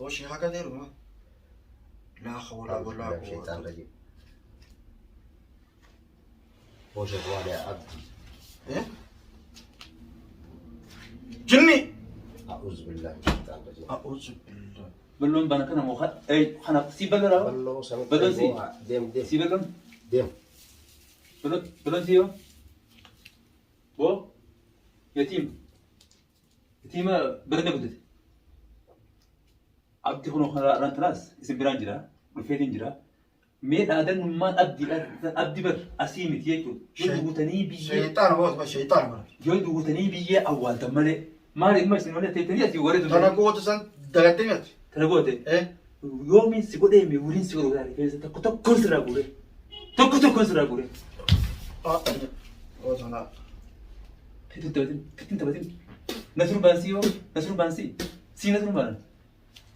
Oo sheekha akka ta'e dhuma. Laa hawla walaa Shaytaan quwwata. rajim. Boosha bu'aa abdii. Eh? Jinni. A'uuzu billaahi shaytaan rajim. A'uuzu billahi. Balloon bana kana moo kana si balloon Balloo sana Balloon si. Deem deem Si balloon deem. balloon balloon si yoo. Boo yatiim yatiima barana guddate. Abdi kun kanaan tanaas isin biraan jira dhufeetiin jira. Mee dhaadannummaan abdiidha abdi bar asii miti jechuudha. Yoo duutanii biyyee Shaytaan boos shaytaan bara. yoo duutanii biyyee awwaaltan malee maal ilma isin malee teettanii asii warri Tana goota san dagattee miti. Tana goote. Eh? Yoomiin si godhee mee waliin si godhu rifeensa tokko tokkoon sirraa guure. Tokko tokkoon sirraa guure. Ah, oo sana. Fitin taphatin fitin taphatin. Nasruu baansii yoo nasruu baansii sii nasruu baanan.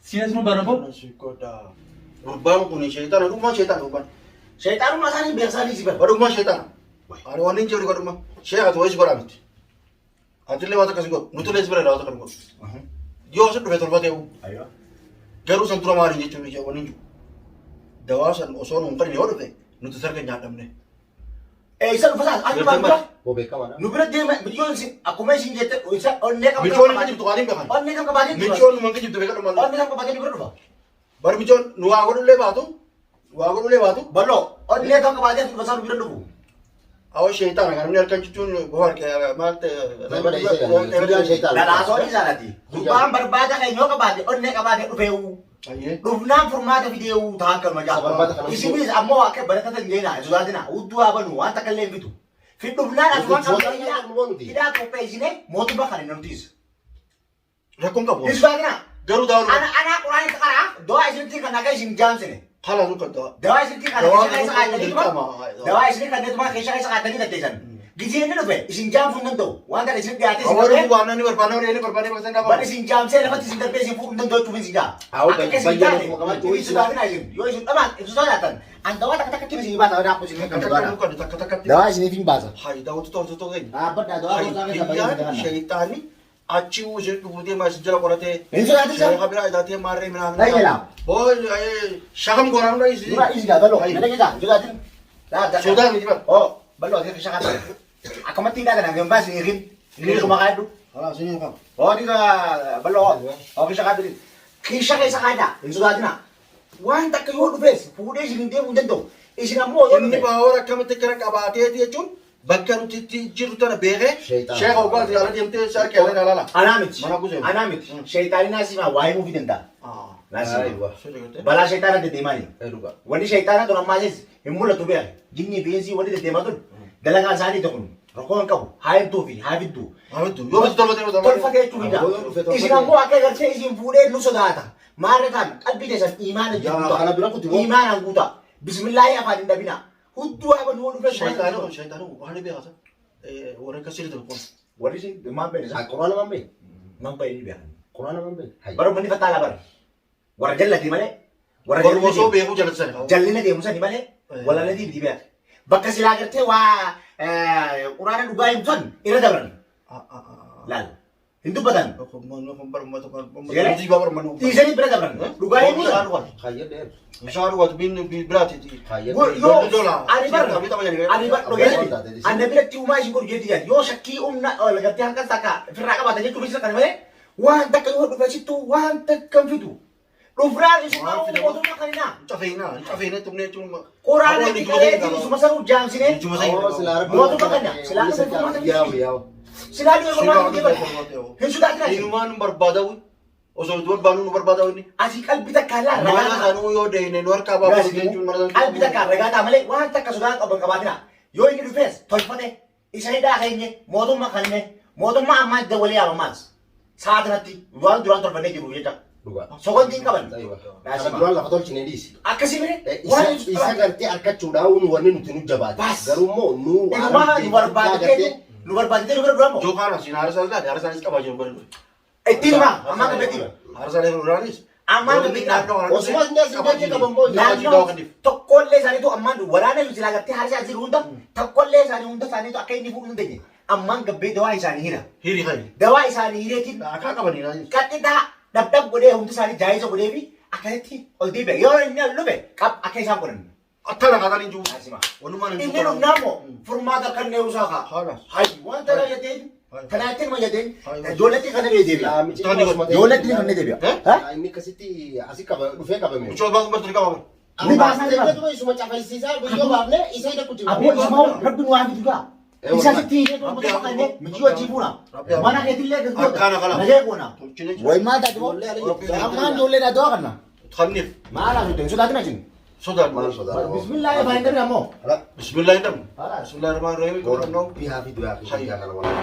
Sii nasruu baanan boo. Si godha. Gurbaan kun shaytaan dhuguma shaytaan gurbaan. Shayxaanummaa isaanii beeksaanii si bara. Dhuguma shaytaan. Ani waan hin jiru godhuma. Sheekha wayis godhaa miti. Atillee waan akkasii godhu. Nutillee si bira waan akkasii godhu. Yoo si dhufe tolfatee Aywa. garuu san dura maaliin jechuun ija waan hin jiru. Dawaa san osoo nuun kan yoo dhufe nuti sarka nyaadhamne. Eessa dhufa isaas ati maal bira? Boo beekamaadha. Nu bira deema michoon isin akkuma isin jette isa onnee qabdu. Michoon hin jirtu waan hin beekan. Onnee kan qabaatee dhufa. Michoon nu mangi jirtu beekadhu malee. Onnee kan qabaatee nu bira dhufa. Bar michoon nu waa godhullee baatu. Waa godhullee baatu. Bal'oo onnee kan qabaatee dhufa isaa nu bira dhufu. Awwa sheexaana kan namni halkan jechuun bofa harka maal ta'e. Dhadhaasoo isaadhaati. Gurbaan barbaada kan yoo qabaate onnee qabaatee dhufeewu. Dhufnaan furmaata fideewu ta'a kan Isa barbaada kana majaa. Isinis ammoo akka baratatan jeena sodaatina hudduu haa banu waan takka illee hin fitu. Fidhufnaan asumaan qabdee hidhaa qopheessine mootummaa kan hin namtiis. Rakkoon qabu. Hin sodaatina. Garuu daawwan Ana ana quraanii qaraa dawaa isinitti kan akka isin jaamsine. haala sun kan ta'a. Dawaa isinitti kan Dawaa keessa keessa kaa'atanii dirqama. dawaa isin kan netuma keessa keessa kaa'atanii gaddeessan. Gizee inni dhufe isin jaamsuu hin danda'u. Waan kana isin dhiyaatee isin Awwa darbee dhuguu baannaan ni barbaanna inni barbaanne bakka san Bal isin jaamsee lafatti isin darbee isin fuudhuu hin danda'u jechuuf isin jaa. Awwa, Akka isin bayyana taane, kuma qabaachuu isin sodaatinaa isin. Yoo isin dhamaan isin sodaatan an dawaa takka takkatti isin baasa wadhaa isin Takka kan takka takka takkatti. Dawaa isiniif hin baasa. Hayi daawwatu tortu tokko keenya. Dhaabbadhaa dawaa gosaa keessa baay'ee Biyyaan kana. shayxaanni achi uusee dhufutee maal jala qoratee. Hin sodaatin isa. Sheekha biraa itaatee maarree minaa Dhai jalaa. Boo shakam goonaan dha isi. Dura isi gaa bal'oo. Nana keessaa hin sodaatin. Sodaa miti bara. Oh bal'oo asii keessa kaa'atu. Akkamatti hidhaa kana hin baasin hiikin. Hiikin suma kaa'adhu. Kalaas ni qaba. Oh diga bal'oo. Oh keessa kaa'adhu. Keessa keessa kaa'adha. Hin sodaatina. Waan takka yoo dhufes fuudhee isin hin deemuu hin danda'u. Isin ammoo yoo Inni dhufe. baawara akkamitti akkana qabaateeti jechuun bakka nuti itti jirru tana beekee Shayxaan. sheekha ogaa ala deemtee sarkee ala ilaala. Anaa miti. Mana kuusee. Anaa miti. Shayxaanii naasimaa waa himuu fi danda'a. Naasimaa. Balaa Balaa shayxaana deddeemaani. Dhugaa. Wanni shayxaana tun ammaasis hin mul'atu beeka. Jinnii fi insii wanni deddeemaa tun dalagaan isaanii tokko rakkoo hin qabu. Haa himtuu fi haa fidduu. Yoo bitu tolfatee Tolfatee jechuu Yoo dhufe fida. tolfatee. Isin ammoo akka gartee isin fuudhee nu sodaata. Maarra taan qalbii keessan iimaana Yaa, kana bira kuti moo? Iimaanaan guutaa. Bismillaahi afaan hin dhabinaa. Hudduu haa banuu dhufe. Shayxaanii kun shayxaanii kun waan beekata. Warra akka sirrii tokko. Warri isin maal beekna? Quraana man beeku? Maal beekna beekan? Quraana man beeku? Bara uummanni fattaalaa bara. Warra jallate malee. Warra Warra osoo jallinna beekuu jalatsan. jallina deemu sani malee walalatii miti beeka. Bakka silaa gartee waa quraana dhugaa himtu san irra dabran. Laal. Hin dubbatan. Dhiisanii bira dabran. Dhugaa himuu san. Kaayyadheer. Bishaan dhugaatii biraati. Yoo ani bar ani bar Taate ani biratti uumaa isin godhu jeetii yaadu yoo shakkii humna gartee hanqas takka ofirraa qabaatan jechuuf isa kana malee waan takka yoo dhufe sittu waan takka hin fidu. Dhufnaan isuma Waan fidamu. mootummaa kan hinaa. Cafeena cafeena tumne jechuun. Quraana itti qabeetiin isuma sanuu jaamsinee Mootummaa kana, silaa Silaa dhufe Yaa'u yaa'u. silaa dhufe furmaata fidee bara. Hin sodaatinaa isin. Inumaan nu barbaadawu osoo nuti barbaadnu nu barbaadawu inni. Asii qalbii takka allaa Maal ragaa ta'a. isaanuu yoo deene nu harkaa baafatu jechuun mara Qalbii takka ragaa ta'a malee waan takka sodaa qaban qabaatina. Yoo inni dhufes tolfate isa hidhaa keenye mootummaa kanne mootummaa ammaa dawwalee yaamamaas. Sa'a kanatti waan duraan tolfannee jiru jecha. Dhugaa. Soqontiin qaban. Kana duraan lafa tolchine dhiisi. Akkasii mire Isa waan isa gartee harkachuudhaan wanni nuti nu jabaate. Bas. Garuu immoo nu Inumaa nu barbaadee nu barbaadee nu bira duraa moo? Jokaan asiin haara isaan taate haara isaanis qabaa jiru bari. Ittiin himaa ammaa kan beektii. Haara isaan duraanis. Ammaan kan beektaa. Osuma inni as hin qaban boo Naannoo tokkollee isaaniitu ammaan waraana nu silaa gartee haara isaa jiru hunda tokkollee isaanii hunda isaaniitu akka inni fuudhuu hin dandeenye ammaan gabbee dawaa isaanii hira. Hiri hayi. Dawaa isaanii hireetiin Akkaa qabanii. qaxxixaa Dhabdhab godhee hundi isaanii jaayiza godhee fi akkasitti ol deebi'a. Yoo inni ol dhufe qab akka isaan godhan. Akkana kaatan hin jiru. Asima. Walumaan hin Inni dhufnaa immoo furmaata kan neewu isaa kaa. Haala. Hayi wanta kana jetteen Hayi. kana jettee ma jetteen Hayi. ijoolletti kana deebi'a. Ijoolletti kana deebi'a. Eh? Ha? Inni akkasitti asii qaba dhufee qabame. Mucoo baasu barturi qaba bara. Ni baasaa ni baasa. Isuma cafaysiisaa guyyoo baafne isa hidha kutu. Aboo isuma rabbi nu waa fidu gaa. Eh, Isa wallahi. sitti hiikee tokko tokko kannee mijii hojii fuuna. Rabbi haa- Mana keetillee gadi goota. Akkaana kana. Nagee goona. Tolchine jira. Way maal taate boo? Ijoollee ala jirtu. Ammaan ijoollee dha du'a kanna. Kanniif Maal haasofte hin sodaatin asin. sodaan. Maal sodaa? Bismillah afaan hin dabne ammoo. Bismillah hin dhabne. Haala. Bismillah rahmaan rahim. Qorannoo. Bihaa fi du'aa fi Hayi. biyyaa kana walaal.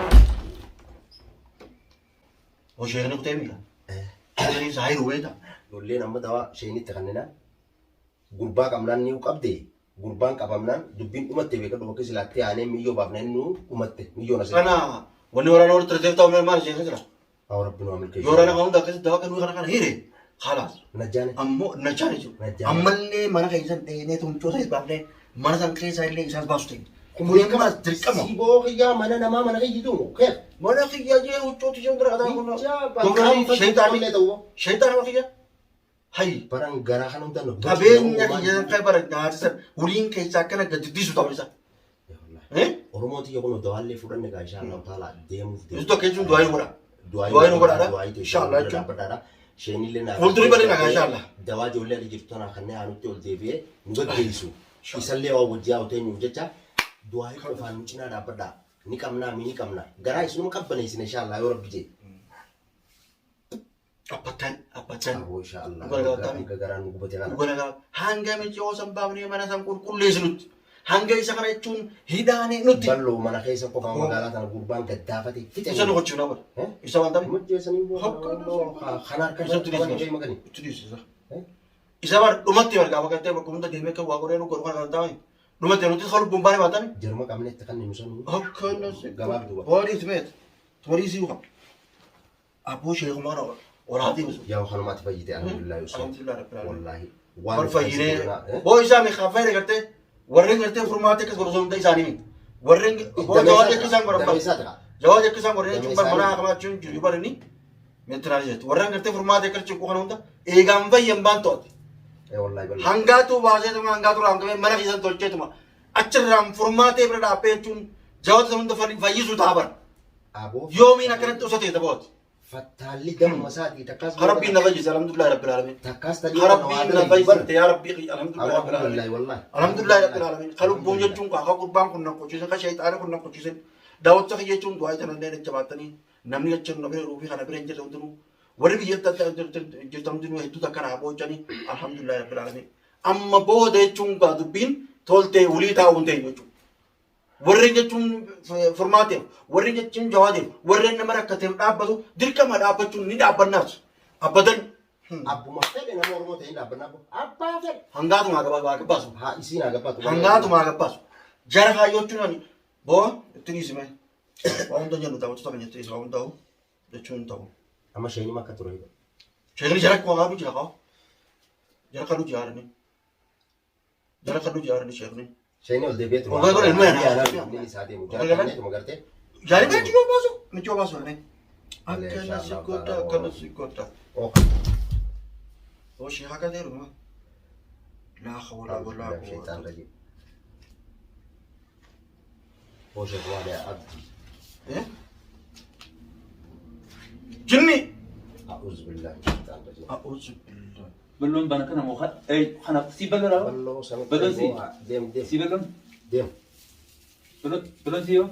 Hosheekni kutee miidha. Sheekni isaa hiruu beekta. Ijoolleen amma dawaa sheenitti kannina gurbaa qabnaan ni qabde gurbaan qabamnaan dubbiin dhumatte beekadhu bakka silaattee aanee miyyoo baafna inni dhumatte miyyoon asii. Kana wanni waraana walitti tarteef ta'u maal sheekni jira. Haa rabbi nu haa milkeessu. Yoo waraana kan hunda akkasitti dawaa kennuu kana kana hire. Khalaas. Najjaane. Ammoo najjaane jiru. Najjaane. Ammallee mana keessan dheenee tumchoota is baafnee mana san keessa illee isaas baasu ta'e. Kun ammas dirqama. Siboo kiyyaa mana namaa mana kiyyi tuumu. Keef. Mana kiyya jee huccuuti ishee hunda qataa kun. Bichaa Gomranii bakka sheexaanii. illee ta'u. Sheexaana kiyya. Hayyi. Baran garaa kan hunda nu. Qabeenya kiyya kan bara nyaata san horiin keessaa akkana gadi diisu ta'u isa. Eh? Oromoon xiyya kun dawaallee fudhanne gaa insha Allah taala deemuuf deemu. Isu tokko jechuun du'aa hin godha. Du'aa hin godhaadha. Insha Allah jechuun. Dhaabbadhaadha. Isheenillee naa. Fuuldurri bal'ina gaa insha Allah. Dawaa ijoollee ali jirtu tanaa kanneen aanutti ol deebi'ee nu gaggeessu. Isallee waa wajjii haa teenyuuf jecha du'aa qofaan nu cinaa dhaabbadhaa. Ni qabnaa mi ni qabna. Garaa isinuma qabbaneessina insha Allah yoo rabbi jee. Abbattan abbattan. Aboo insha Allah. Dhugaa gaafatamu. Hanga garaan nu gubate kana. Dhugaa nagaa hanga miciyoo san baafnee mana san qulqulleessinutti hanga isa kana jechuun hidhaanii nutti. Bal'oo mana keessa qofaa magaalaa tana gurbaan gaddaafate fixe. Isa nu gochuun bara. Eh? Isa waan ta'eef. Mujjeessanii kana harka Isa qaban turisma. ishee makani. Turisma. Eh? Isa bara dhumatti bara gaafa gartee bakka hunda deemee kan waa godhee nu godhu kana kan ta'an. Dhumatti nuti kan lubbuun baanee baatani. Jarma qabne itti kan nu sanu. Akkana si. Gabaabduu. Boodii simeet. Tumarii sii ufa. Abboo sheekumaa na waraatee bisu. Yaa kanumaatti fayyite alhamdulillah Yusuf. Alhamdulillah rabbil alamin. Wallaahi. Wal fayyinee. Boo isaa mi kaffee gartee warreen gartee furmaatee akkas godhu hunda isaanii miti. Warreen boo jawaati akka isaan godhan bara. Dameessaa ta'a. Jawaati akka isaan godhan jechuun Dameessaa mana miti. hakamaa jechuun jiru barani. Meetiraan jechuudha. Warreen gartee furmaatee akkas cinquu kana hunda eegaan fayyan baan to'ate. Eh wallaahi bal'aa. Hangaatu baaseetuma hangaatu raamkamee mana keessan tolcheetuma achirraan furmaatee bira dhaabbee jechuun jawaati sana hunda fayyisuu ta'a bara. Aboo. Yoomiin akkanatti osoo ta'e taphooti. Fattaalli gamuma isaatii takkaas. Rabbiin na fayyise alhamdulillahi rabbil alamin. Takkaas tadii. Rabbiin na fayyise yaa rabbii alhamdulillahi rabbil alamin. Alhamdulillah wallaahi. Alhamdulillahi rabbil alamin. Ka lubbuun jechuun ka gurbaan kun na qochise ka shayxaana kun na qochise. Daawwattoota kiyya jechuun du'aa itti nanneen jabaattanii namni jechuun na bira ruufii kana bira hin jirre hundinuu warri biyya jirtan hundinuu hedduu takka naa boochanii alhamdulillahi rabbil alamin. Amma booda jechuun gaa dubbiin toltee wulii taa'uu hin ta'in jechuudha. Warreen jechuun furmaateef, warreen jechuun jawaateef, warreen nama rakkateef dhaabbatu dirqama dhaabbachuun ni dhaabbannaas. Abbadan Abbuma fedhe nama Oromoo ta'een dhaabbannaa abbo. Abbaa fedhe. hangaatumaa gabbaasu. Haa isiin haa gabbaatu. Hangaatumaa gabbaasu. Jara kaayyochuun ani boo itti dhiisime. Waan hunda jennu taphattoota kan jettee isa waan ta'u jechuun hin ta'u. Amma isheen akka ture. Sheekni jara akkuma kaadhu jira kaa'u. Jara kadhu jira inni. Jara kadhu jira inni sheekni. Isheen ol deebi'ee ture. Waggaa godhan ilma yana. Inni isaa deemu. Waggaa Jara godhan. kanneen gartee. Jaari kan michoo baasu. Michoo baasu inni. Malee, Akkana si inshallah, godha akkana si godha. Ok. Oo sheeka akka ta'e dhuma. Laa hawla walaa Shaytaan quwwata. rajim. Hoshe waada abdi. Eh? Jinni. A'uuzu billahi shaytaan rajim. A'uuzu billahi. Balloon bana kana moo kana si balloon Balloo sana Balloon si. deem deem si balloon deem. balloon balloon si yoo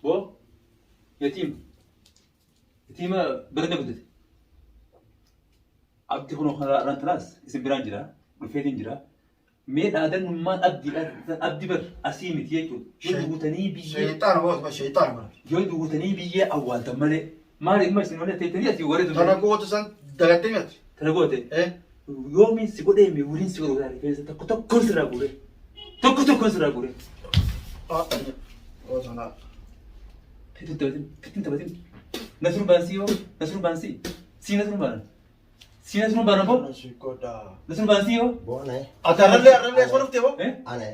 boo yatiim yatiima barana guddate abdi kun kana tanaas isin biraan jira dhufeetiin jira mee dhaadannummaan abdiidha abdi bar asii miti jechuudha yoo duutanii biyyee Shayxaana boos shayxaana bara. yoo duutanii biyyee awwaaltan malee maal ilma isin malee teettanii asii warri Tana goota san dagattee miti. tana goote Eh? yoomiin si godhee mi waliin si godhu rifeensa tokko tokkoon sirraa guure tokko tokkoon sirraa guure Ah, goota na. fitin taphatin fitin taphatin nasruu baansii yoo nasruu baansii sii nasruu baanan sii nasruu baanan boo Akkana si godha. nasruu baansii yoo Boo ana Ati arrallee arrallee asuma dhuftee boo? eh ana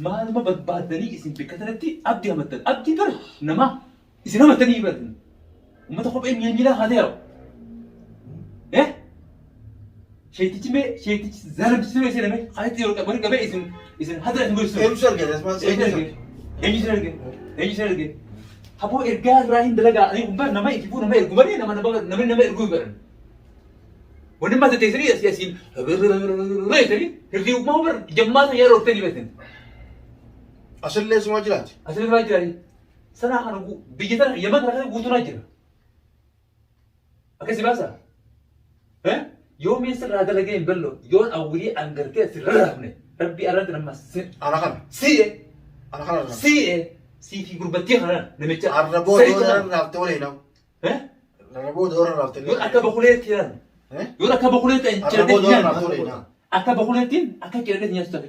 maaluma barbaaddanii isin bakka sanatti abdii hamattan abdii bara nama isin hamattanii baratan ummata kophee miila miilaa haa ta'e Eh? Sheetichi mee sheetichi zalamtichi mee seename halitti yeroo qabanii qabee isin isin hadra isin godhisu. Eenyu argate? Eenyu arge? Eenyu arge? Eenyu arge? Haboo ergaa irraa hin dalagaa ani kun bar nama ififuu nama ergu malee nama nama namni nama erguu hin baran. Wanni mata teessanii asii asiin reetanii hirribummaa bar jammaa sana yeroo dhufanii beektan. Asillee suma jiraati. Asirraa jirani. Sanaa kana biyya tana yaman kana keessa guutuu naa jira. Akkasi baasa. Yoo mee sirraa dalagee hin ballo yoon awwilii an gartee sirra raafne rabbi arratti nama Ana kana. si'e Ana kana. si'e sii fi gurbattii kana namicha. Arra booda warra raafte waliin hafu. Arra booda warra raafte. Yoon akka bakuleetti jedhan. Yoon akka bakuleetti an Arra booda warra cidhadhee raafte waliin hafu. Akka bakuleettiin akka cidhadhee nyaatu tafe.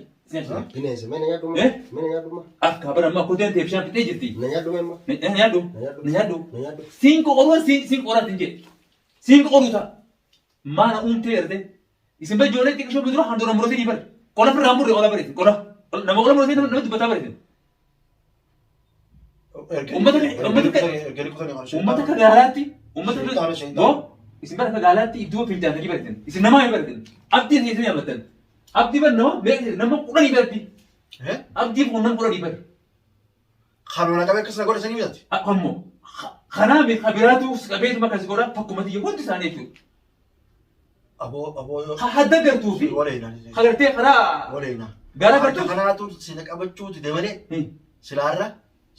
Bineensa mee na nyaadhu Eh? mee na nyaadhu Akka bara ammaa koteen ta'e bishaan fixee jirti. na nyaadhu mee amma Nyaadhu. na Nyaadhu. na nyaadhu. Siin qoqoruun siin qoraatti hin jedhe. Siin qoqoruu ta'a. Maana uumtee erte. Isin bara ijoollee xiqqishoo dura handhuura murtee ni bare. Qola firraa murre qola bareetin. Qola. Nama qola murtee nama dubbataa bareetin. Uummata akka gaalaatti uummata Shayxaana, shayxaana. boo isin bara akka gaalaatti iddoo fincaatanii bareetin. Isin namaa hin bareetin. Abdii isin isin yaammattan. Abdii bar nama meeqa nama kudhanii barti. Abdii kun nama kudhanii bari. Kanuma qabee akkasuma godha sanii miti. Ammoo kanaa mi kabiraatu qabeetuma akkas godha tokkuma tiyya hundi isaanii jechuudha. Aboo aboo yoo. Hadda gartuu fi Waliin. hagartee karaa Waliin. gara gartuu. Kanaatu sina qabachuu dide malee silaarra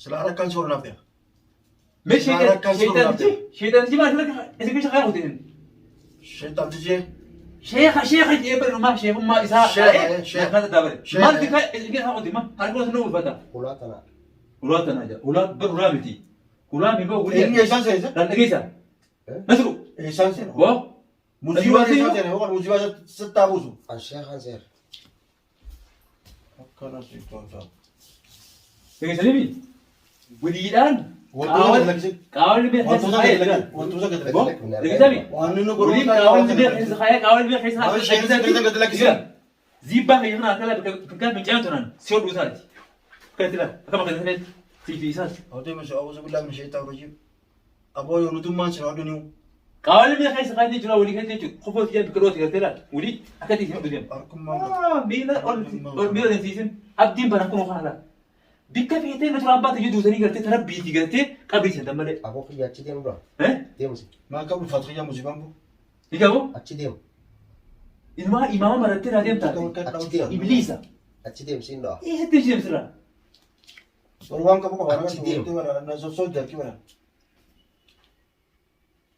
silaarra akkan sooruu naaf ta'e. Mee Silaarra akkan sooruu naaf sheexantichi ta'e. sheexantichi maal isin keessa kayaa kutin. Sheexantichi Sheekha sheekha jee barumaa sheekummaa isaa Sheekha, sheekha. Kana dabale. Sheekha. Maal tika isin keessa kutin ma harka osoo uffata. Ulaa tana. Ulaa tana jaa ulaa bar ulaa miti. Ulaa mi boo inni eessaan seena? Lan dhageessa. Eh? Nasru. Eessaan seena? Boo. Musiibaa eessaan seena? Yookaan musiibaa sittaa buusu. An sheekan seera. Akkana si toota. Dhageessanii mi? Waliidhaan. Wantoota gad lakkisi. Qaawwan biyya keessa Wantoota gad kaayee. lakkisi. Wantoota gad Boo. lakkisi. Dhageessaa mi? Waan inni godhu Waliin qaawwan biyya keessa kaayee qaawwan biyya keessa Waan isheen gad gad lakkisi. Ziibbaa kiyya kana akka kan fincaan turan si hodhuu isaati. Akka itti laala. Akka bakka isaatti si fi isaas. Awwatii misoo awwasa billaa min sheexaa rajim. Aboo yoo nutummaan sin hodhu niu. Qaawwan biyya keessa kaayee jira walii keessa jechuudha. Kofoo tiyyaa bikka dhooti gartee laala. Walii akka itti hodhu deema. Harkummaan Miila ol miila ol siisin abdiin bara kun kana laala. Bikka feetee na turaan baate duutanii gartee tara biitii gartee qabrii seentan malee. Aboo kiyya achi deemu dura. Eh? Deemu si. Maa akka ulfaatu kiyya musiibaan bu. Ni qabu? Achi deemu. Ilmaa imaama marattee naa deemtaa. Achi deemu. Ibliisa. Achi deemu siin dha'a. Eessatti ishee deemsirraa? Waan qabu qaba. Achi deemu. Na sossoo jarki bara.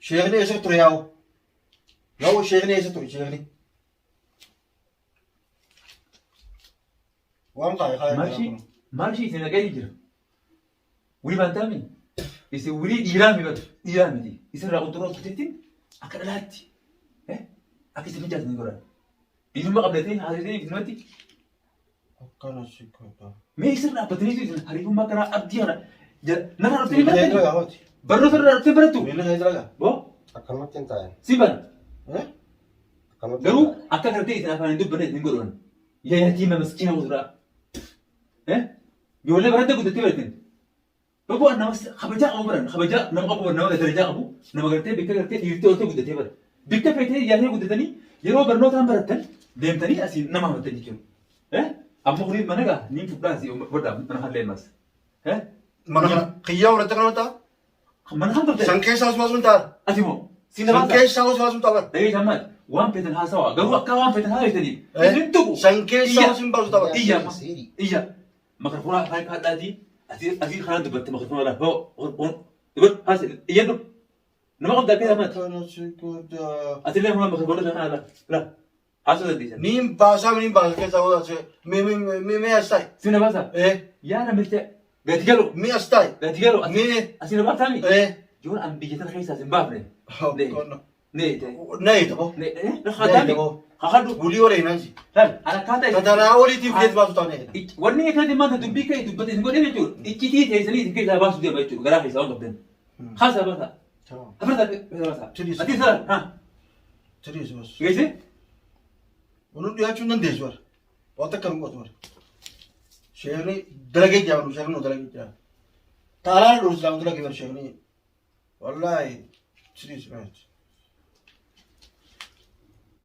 Sheekni eessa ture yaa'u? Yaa'u sheekni eessa ture sheekni? Waan kaa'e kaa'e. Marshi marshi isin dhaga'ee jira. Wulii baantaami. Isin wulii dhiiraa mi batu dhiiraa miti. Isin irraa qunxuroo tutetti akka dhalaatti. Akka isin mijaatan godhan. Dhiirummaa qabdatee haasofee isinumatti Akkana si godha. mee isin dhaabbatanii isin hariifummaa karaa abdii kana narraa dhuftanii Miila barattu. yaa'ooti. Barnoota irraa dhuftee barattu. Miila keessa laga. Boo Akkanumatti hin taa'an. si bana. Eh? Akkanumatti. Garuu akka gartee isin afaan hin dubbanne isin godhan. Yaa yatiima miskiina kuturaa. Ijoollee barattee guddattee baratten. Bakka nama kabajaa qabu baran kabajaa nama qabu baran nama darajaa qabu nama gartee bikka gartee dhiirtee oltee guddatee bara. Bikka feetee yaadee guddatanii yeroo barnootaan barattan deemtanii asii nama hamattan jechuudha. Amma kunis mana gaa niin fudhaa asii fudhaa mana kan leemas. Mana kana kiyyaa walitti kana ta'a. Mana kan toltee. San keessaa osoo sun ta'a. Ati moo si San nama keessaa osoo sun ta'a. Dhageessa ammaati waan feetan haasawaa garuu akka waan feetan haasawaa isin tuqu. San keessaa osoo hin baasu ta'a. Iyya iyya makarfoona afaan kaadhaatii asii asii kanaan dubbatte makarfoona laa hoo dubbat haasa iyyadhu nama qabdaa keessa ammaati. Akkana si godha. Ati illee kun makarfoona kana laa laa haasawaa dandeessan. Niin baasaa niin baasa keessaa osoo mi mi mi mi as ta'i. Si na baasa Eh yaa namicha gadi galu mi as ta'i. gadi galu Mi asii na baaftaami. eh. Yoon an biyya tana keessaa sin baafne. Akkana. Ne ta'e. Na eeta boo. Ne Na eeta khataami boo. khadhu Bulii waliin hansi. laal akkaataa Tatanaa oliitiif keessa baasu taane. Wanni akkana maanta dubbii ka'e dubbate isin godhe jechuudha. Iccitii teessanii isin keessaa baasuu deema jechuudha. Garaa keessaa waan qabdan. Haasaa baasaa. Afartaa keessaa baasaa. Tiriis. Ati isaa haa. Tiriis bas. Geesse? Onun dhiyaachuu hin dandeessu bara. Waan takka hin gootu bara. Sheekni dalagee jira bara sheekni nu dalagee jira. Taalaan dhufu islaamu dalagee bara sheekni. Wallaahi tiriis bara.